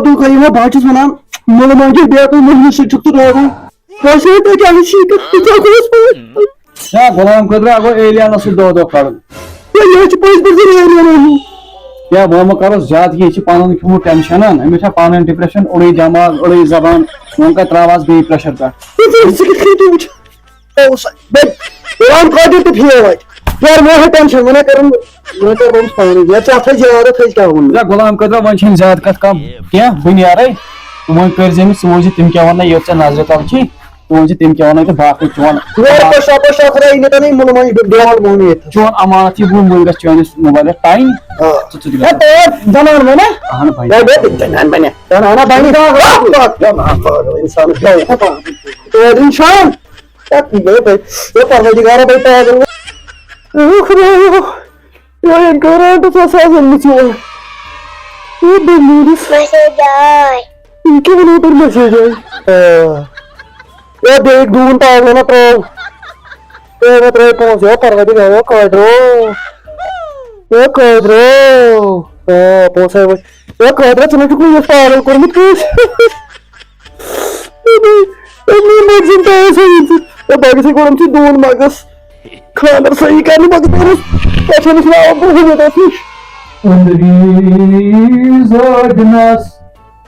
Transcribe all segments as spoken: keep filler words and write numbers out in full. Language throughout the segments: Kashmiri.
تُہۍ کَرِو وۄنۍ، بہٕ حظ چھُس وَنان، مُلہٕ مۄنٛگِج بیٚیہِ تُہۍ مُلہٕ سۭتۍ چھُکھ ژٕ روزان۔ تۄہہِ چھُو تۄہہِ کیٛاہ چھُ شیٖٹَس، تُہۍ کیٛاہ گوٚوُس پٲٹھۍ؟ یا غلام قٲدرا گوٚو ایلیَنَس سۭتۍ دۄہ دۄہ کَرُن۔ ہے، یہِ حظ چھُ پٔزۍ پٲٹھۍ زٔمیٖن ایلیَن اوسمُت۔ یا وۄنۍ مہ کَرو زیادٕ کینٛہہ، یہِ چھِ پَنُن کھیوٚمُت ٹٮ۪نشَن، أمِس چھا پَنٕنۍ ڈِپرٛٮ۪شَن، اوٚڑُے دٮ۪ماغ، اوٚڑُے زبان، وۄنۍ کَتہِ ترٛاوہَس بیٚیہِ پرٛٮ۪شَر پٮ۪ٹھ؟ ہے، ژٕ ژٕ کِتھ کٔنۍ تہِ وٕچھ؟ اوس بے، غلام قادر تہِ فیل اَتہِ۔ یارٕ، مہ ہےٚ ٹٮ۪نشَن، وۄنۍ ہَے کَرَن، وۄنۍ کَرٕ بہٕ أمِس پانَے۔ یا ژےٚ اَتھ ہے زیارت، ہے کیٛاہ ووٚن مےٚ؟ یا غلام قٲدرا، وۄنۍ چھَنہٕ زیادٕ کَتھ کَم کینٛہہ، بہٕ نیرَے۔ تہٕ وۄنۍ کٔرۍ زِ أمِس، ژٕ وٕچھ زِ تِم کیٛاہ وَنَن، یوٚت ژےٚ نظرِ تَل چھِ، ژٕ وَن زِ تِم کیٛاہ وَنَن تہٕ باقٕے چون یارٕ، پَشا، پَشا، خۄداے یی نہٕ تَنٕے، مُلہٕ مۄنٛجہِ بیول مۄنٛگنہٕ ییٚتہِ۔ چون اَمانَت یہِ بہٕ مٔنٛگَس چٲنِس موبایلَس ٹایم۔ آ۔ ژٕ، ژٕ تہِ ہے، گژھ۔ تور زَنان بَنہِ۔ اَہَن بَنہِ۔ ہے، بے، بے، زَنان بَنہِ۔ زَنان بَنہِ۔ پاگل، پاگل، اِنسان چھُ۔ تور اِنسان۔ ہے، ہے، ہے، ہے، پروردگارا، بے پاگل۔ او خدایا، یا گرانٹس آسہٕ آز أنمٕژ یور۔ ہے، بے میٲنِس۔ Message آے۔ یہِ کیٛاہ وَنان پَتہٕ message آے؟ آ۔ ہے، بیٚیہِ دوٗن پاگلَن ہا ترٛٲو۔ ہے، مےٚ ترٛٲے پونٛسہٕ، ہے، پروردگارا، قٲدرو۔ ہے، قٲدرو۔ آ، پونٛسہٕ آے وۄنۍ۔ ہے، قٲدرا، ژٕ نہ چھُکھ نہٕ یُتھ پاگل کوٚرمُت کٲنٛسہِ۔ ہے، مےٚ مَگزَن تہِ آسہِ ہا یہِ ژٕ۔ ہے، بہٕ گژھٕ گۄڈٕ أمۍ سٕے دوٗن مَگَس۔ خانٛدَر صحیح کَرنہٕ پَتہٕ کٔرٕس۔ پٮ۪ٹھٕ أمِس ناو برونٛہہ مےٚ تَتھ نِش۔ أنٛدری زٲگنَس،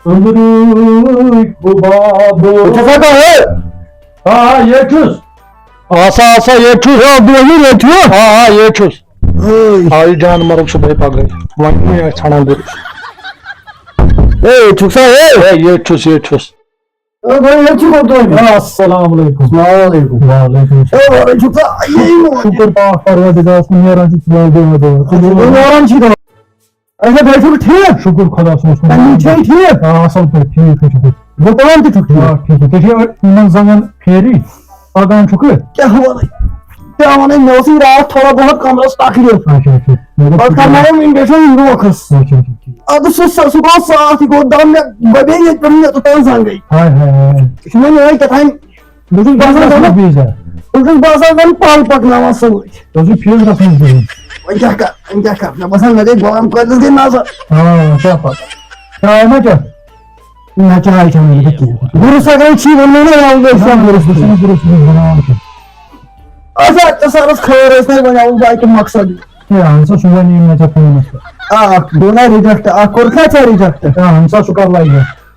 أنٛدرٕے حُبابہٕ۔ بہٕ چھُسا کانٛہہ، ہے؟ آ، آ، ییٚتہِ چھُس۔ آسا، آسا، ییٚتہِ چھُس۔ ہے، عبدالوحید، ییٚتہِ چھُ۔ آ، آ، ییٚتہِ چھُس۔ ہے۔ آ، یہِ جان مَرُن صُبحٲے پَگہٲے۔ وۄنۍ کُنہِ آسہِ ژھانٛڈان گُرِس۔ ہے، ییٚتہِ چھُکھ سا، ہے؟ ہے، ییٚتہِ چھُس، ییٚتہِ چھُس۔ ہے، بھائی، ییٚتہِ چھُکھ عبدالوحید۔ آ، السلام علیکم۔ وعلیکم۔ وعلیکم السلام۔ ہے، وعلیکم السلام۔ یہِ یہِ شُکُر پاک پروردگارَس کُن، نیران چھُ فِلحال دۄہ دۄہ۔ ہے، نیران چھِ دۄہ۔ اچھا، بھائی چھُکھ ٹھیٖک؟ شُکُر خۄدایَس کُن۔ تَمہِ وِزِ چھے ٹھیٖک؟ آ، اَصٕل پٲٹھۍ، ٹھیٖک حظ چھُ۔ گوٚو پانہٕ تہِ چھُکھ ٹھیٖک؟ آ، ٹھیٖک چھُ۔ ژےٚ چھے یِمَن زنٛگَن پھیری؟ پَکان چھُکھ؟ کیٛاہ وَنَے؟ کیٛاہ وَنَے؟ مےٚ اوسُے راتھ تھوڑا بہت کَمرَس تَکلیٖف۔ اچھا، اچھا۔ مےٚ دوٚپ پَتہٕ کَرنایَم injection یہِ دۄہَس۔ اچھا، اچھا، ٹھیٖک۔ اَدٕ سُہ، سُہ، سُہ گوٚو صاف، یہِ گوٚو دَم، مےٚ، بہٕ بیٚیہِ ییٚتہِ پٮ۪ٹھ مےٚ توٚتام زنٛگَے۔ ہاے، ہاے، ہاے۔ یہِ چھُ مےٚ یِہوٚے کیٛاہ تام بہٕ چھُس باسان زَن، بہٕ چھُس باسان زَن پَل پَکناوان سۭتۍ۔ ژٕ اوسُکھ فیٖلڈَس منٛز بِہُن۔ وۄنۍ کیٛاہ کَرٕ، وۄنۍ کیٛاہ کَرٕ؟ مےٚ باسان مےٚ گٔے غلام قٲدرَس گٔے نظر۔ آ، کیٛاہ پَتہ۔ چاے ما چےٚ؟ نہ، چاے چٮ۪مہٕ نہٕ بہٕ کینٛہہ۔ گُرُس اگرے چھی ووٚنمَے نہ، یَوٕ گٔے سۄ گُرُس، گُرُس، گُرُس، گُرُس بَناوان چھِ۔ اچھا، ژٕ سَرَس خٲر ٲسۍ نَے، وۄنۍ آوُس بہٕ اَکہِ مقصد۔ ہے، اَہَن سا، سُہ وَنے مےٚ ژےٚ فونَس پٮ۪ٹھ۔ آ، اَکھ گوٚو نہ reject، اَکھ کوٚرُکھ نہ ژےٚ reject۔ ہے، اَہَن سا، سُہ کَر لَگہِ؟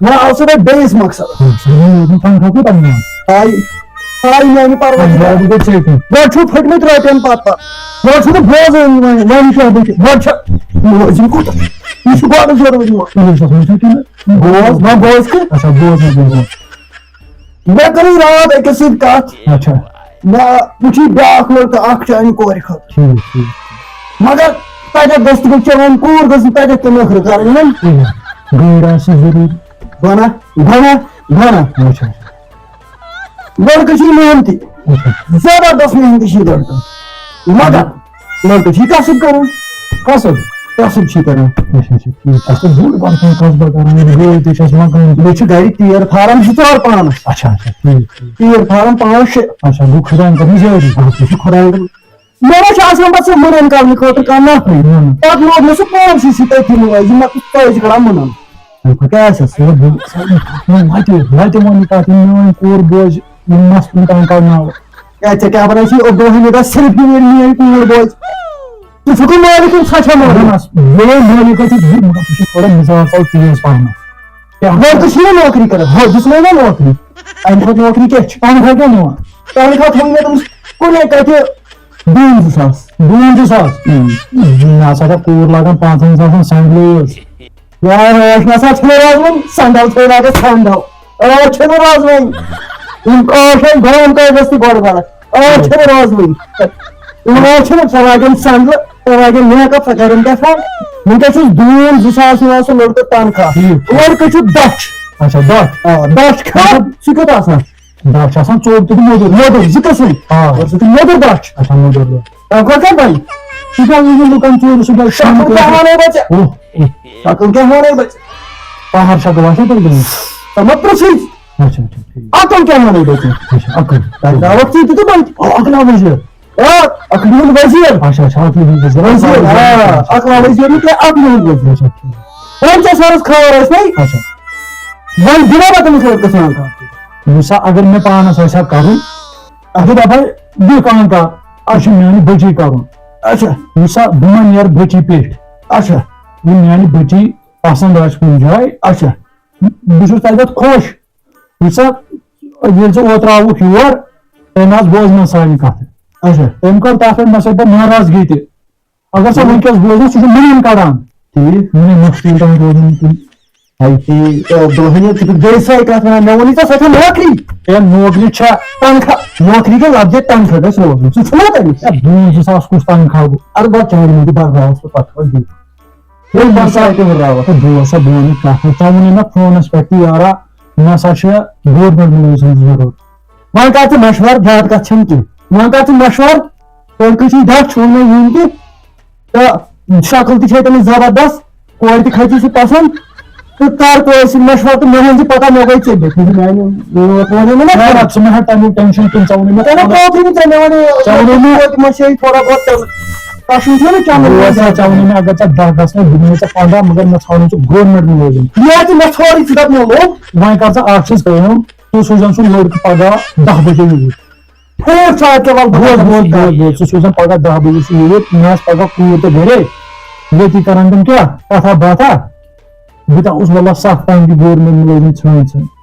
وۄنۍ آو سُہ وۄنۍ بیٚیِس مقصدَس۔ ہے، سُہ وَنے یوت نہٕ تَنخواہ کوٗتاہ نِوان؟ آے، آے میٛانہِ پَروَردِگار۔ پَنٛداہ رۄپیہِ گوٚو ژےٚ تہِ۔ گۄڈٕ چھُو پھٔٹمٕتۍ رۄپیَن پَتہٕ پَتہٕ۔ گۄڈٕ چھُنہٕ بوزٲنی وۄنۍ، وۄنۍ کیٛاہ بہٕ تہِ، گۄڈٕ چھا مُلٲزِم کوٗتاہ؟ یہِ چھُ گۄڈٕ ضروٗری وۄنۍ۔ پُلیٖسَس منٛز چھُ تہِ نہٕ۔ بوز، نہ بوز کہِ۔ اچھا، بوز نہٕ، بوز نہٕ۔ مےٚ کٔرٕے راتھ أکِس سۭتۍ کَتھ۔ اچھا۔ مےٚ وٕچھی بیٛاکھ لٔڑکہٕ اَکھ چانہِ کورِ خٲطرٕ۔ ٹھیٖک، ٹھیٖک۔ مگر تَتٮ۪تھ گژھِ تہِ چٲنۍ کوٗر گٔژھ نہٕ تَتٮ۪تھ تہِ نٔخرٕ کَرٕنۍ، وۄنۍ۔ کِہیٖنۍ۔ گٲڑۍ آسہِ ضروٗری۔ بَنہ، بَنہ، بَنہ۔ اچھا۔ لٔڑکہٕ چھِ محنتی۔ اچھا۔ زبردست محنتی چھِ یہِ لٔڑکہٕ۔ مگر لٔڑکہٕ چھِ یہِ کَسٕب کَران۔ کَسٕب؟ کَسٕب چھِ یہِ کَران۔ اچھا، اچھا، ٹھیٖک۔ اَسہِ چھِ بوٚڑ بار کانٛہہ کَسبہ کَران، ییٚلہِ گٲڑۍ تہِ چھِ اَسہِ مَکان تہِ۔ بیٚیہِ چھِ گَرِ تیٖر فارم زٕ ژور پانَس۔ اچھا، اچھا، ٹھیٖک، ٹھیٖک۔ تیٖر فارم پانٛژھ شےٚ۔ اچھا، گوٚو خۄدایَن کٔرمٕژ یٲری۔ اَہَن حظ، یہِ چھُ خۄدایَن کٔرمٕژ۔ مےٚ ما چھُ آسان پَتہٕ سُہ مُنعن کَرنہٕ خٲطرٕ کانٛہہ نفرٕے۔ اۭں۔ پَتہٕ لوگ مےٚ سُہ پانسٕے سۭتۍ تٔتھی مُلٲزِم، مےٚ دوٚپ، تۄہہِ چھِ کَران مُنعن۔ تَمہِ کھۄتہٕ کیٛاہ آسہِ ہا؟ سُہ دوٚپ، بہٕ، سُہ دوٚپ، وَتہِ، وَتہِ ووٚن یہِ کَتھ، یِم میٛٲنۍ کوٗر بوزِ، یِم مَستَن تام کَرناوٕ۔ ہے، ژےٚ کیٛاہ وَنان چھُے؟ عبدالحمیٖدَس صرف یہِ میٛٲنۍ کوٗر بوزِ۔ ژٕ چھُکھ مٲلِک کِنہٕ سۄ چھےٚ مٲلِک؟ اَہَن حظ، یہِ گوٚو مٲلِک تہِ، مگر سُہ چھُ تھوڑا مِزاج تَل تیز پَہمَتھ۔ کیٛاہ؟ گۄڈٕ تہِ چھُ یہِ نوکری کران، ہُہ، یہِ چھُ وَنان نوکری۔ اَمہِ کھۄتہٕ نوکری کیٛاہ چھِ؟ تَنخواہ کیٛاہ نِوان؟ تَنخواہ تھوٚو مےٚ تٔمِس کُنے کَتہِ ڈوٗنۍ زٕ ساس۔ ڈوٗنۍ زٕ ساس؟ اۭں۔ مےٚ ہسا چھےٚ کوٗر لاگان پانٛژَن ساسَن سٮ۪نٛڈلہٕ یٲژ۔ یارٕ، ٲش نہ سا چھَنہٕ روزان، سٮ۪نٛڈَل چھَنہٕ لاگان سٮ۪نٛڈَل۔ ٲش چھَنہٕ روزان۔ یِم ٲش وۄنۍ گام کَرِ گژھِ گۄڈٕ گۄڈٕ۔ آ، چھَنہٕ روزنٕے۔ وۄنۍ چھَنہٕ سۄ لاگن سنٛدلہٕ، سۄ لاگن make up، سۄ کَرن کیٛاہ تھاو؟ وٕنکٮ۪س چھُس دوٗن زٕ ساس یِوان سُہ لٔڑکہٕ تنخواہ۔ ٹھیٖک۔ لٔڑکہٕ چھُ دَچھ۔ اچھا، دَچھ۔ آ، دَچھ کھیوٚو، سُہ کیُتھ آسان؟ دَچھ چھُ آسان ژوٚٹ تہِ تہٕ موٚدُر۔ موٚدُر، زٕ قٕسٕم۔ آ۔ گۄڈٕ سُہ تہِ موٚدُر دَچھ۔ اچھا، موٚدُر دَچھ۔ تنخواہ کیٛاہ بَنہِ؟ سُہ کیٛاہ وٕنہِ لُکَن ژوٗرِ سُہ گژھِ شکل کیٛاہ وَنَے بہٕ ژےٚ؟ اوہ، اوہ۔ شکل کیٛاہ وَنَے بہٕ ژےٚ؟ پہر چھا گوٚو اَسہِ تیٚلہِ گٔمٕژ؟ ژٕ مہ پرٛژھٕے۔ اچھا، اچھا، ٹھیٖک۔ عقل کیٛاہ وَنَے بہٕ ژےٚ؟ اچھا، عقل۔ تَتہِ درٛاوَکھ ژٕ تہِ تہٕ بَنہِ۔ آ، عقل وزیر۔ آ، عقل ہُنٛد وزیر۔ اچھا، اچھا، عقل ہُنٛد وزیر۔ وزیر، آ، عقل وزیر نہٕ کینٛہہ، عقل ہُنٛد وزیر۔ اچھا، ٹھیٖک۔ وۄنۍ ژےٚ سَرَس خبر ٲس نَے؟ اچھا۔ وۄنۍ دِمو بہٕ تٔمِس لٔڑکَس ناو کانٛہہ۔ وٕچھ سا، اگر مےٚ پانَس آسہِ ہا کَرُن، اَتھ دَپہٕ ہا، دِ کانٛہہ کانٛہہ، اَسہِ چھُ میٛانہِ بٔچی کَرُن۔ اچھا۔ وٕچھ سا، بہٕ ما نیرٕ بٔچی پیٚٹھۍ؟ اچھا۔ یہِ میٛانہِ بٔچی پَسنٛد آسہِ کُنہِ جایہِ، اچھا۔ بہٕ چھُس تَتٮ۪تھ خۄش۔ وٕچھ سا، ییٚلہِ ژٕ اوترٕ آوُکھ یور، تٔمۍ آز بوز نہٕ سانہِ کَتھٕ۔ اچھا۔ تٔمۍ کٔر تَتھ پٮ۪ٹھ مےٚ سۭتۍ پَتہٕ ناراضگی تہِ۔ اگر سۄ وٕنکیٚس بوزان، سُہ چھُ مُنِم کَڑان۔ ٹھیٖک۔ مُنِم مُشکِل تام روزان کُنہِ۔ اَتہِ، آ، برونٛہہ یہِ چھُ بیٚیہِ سۄے کَتھ وَنان، مےٚ ووٚنُے ژےٚ، سۄ چھےٚ نوکری۔ ہے، نوکری چھےٚ۔ تَنخواہ۔ نوکری گٔے لفظے تنخواہ گژھِ روزُن۔ سُہ چھُنہ تٔمِس؟ ہے، دوٗن زٕ ساس کُس تنخواہ گوٚو؟ اَدٕ گۄڈٕ چانہِ موٗجوٗب بَغاوَس بہٕ پَتہٕ پَتہٕ بیٚیہِ۔ ییٚلہِ بہٕ سا تہِ ہُراوَس۔ ہے، بوز سا، بہٕ وَنہٕ کَتھ اَکھ۔ ژےٚ ووٚنُے مےٚ فونَس پٮ۪ٹھ تہِ، یارا، مےٚ ہسا چھِ گورمٮ۪نٛٹ مُلٲزِم ضروٗرت۔ وۄنۍ کَر ژٕ مَشوَرٕ، زیادٕ کَتھ چھَنہٕ کینٛہہ۔ وۄنۍ کَر ژٕ مَشوَرٕ، لٔڑکہٕ چھُے دَچھ، ووٚن مےٚ یِم تہِ۔ تہٕ شکل تہِ چھے تٔمِس زبردست، کورِ تہِ کھٔژی سُہ پسنٛد۔ تہٕ کر کورِ سۭتۍ مشورٕ تہٕ مےٚ ؤنۍ زِ پتہ مےٚ گٔے ژےٚ بیٚیہِ۔ مےٚ ؤنۍ، مےٚ ووٚن نہٕ نہ، نہ، ژٕ مہ ہےٚ تَمیُک ٹٮ۪نشن کِہیٖنۍ، ژےٚ ووٚنُے مےٚ ژےٚ نہ پانہٕ۔ ترٛووتھٕے نہٕ ژےٚ، مےٚ وَنے، ژےٚ ووٚنُے مےٚ۔ توتہِ ما چھے تھوڑا بہت ژےٚ، تَس چھُنہٕ ژےٚ نہٕ چَنٛدَن بوز منٛز سا، ژےٚ ووٚنُے مےٚ، اگر ژےٚ دَہ گژھنَے، بہٕ دِمے ژےٚ پنٛداہ، مگر مےٚ ژھانٛڈُن ژٕ گورمٮ۪نٛٹ مُلٲزِم۔ یہِ ہا ژٕ مےٚ ژھانٛڈُے، ژٕ دَپ مےٚ لوٚگ۔ وۄنۍ کر ژٕ اَکھ چیٖز کٲم، ژٕ سوٗزَن سُہ لٔڑکہٕ پگاہ دَہ بجے یوٗرۍ۔ ٹھیٖک چھُ، اَدٕ کیٛاہ، وَلہٕ بہٕ بوز، کرٕ بوز، تٔمِس بوز، بوز۔ ژٕ سوزَن پگاہ دَہ بجے چھُ یوٗرۍ، مےٚ آسہِ پگاہ کوٗر تہٕ گرے، ییٚتی کران تِم کیٛاہ کَتھا باتھا۔ بہٕ تہِ اوسُس واللہ سَخ تنگ یہِ گورمٮ۪نٛٹ مُلٲزِم ژھٲنٛڈۍ ژھٲنٛڈۍ۔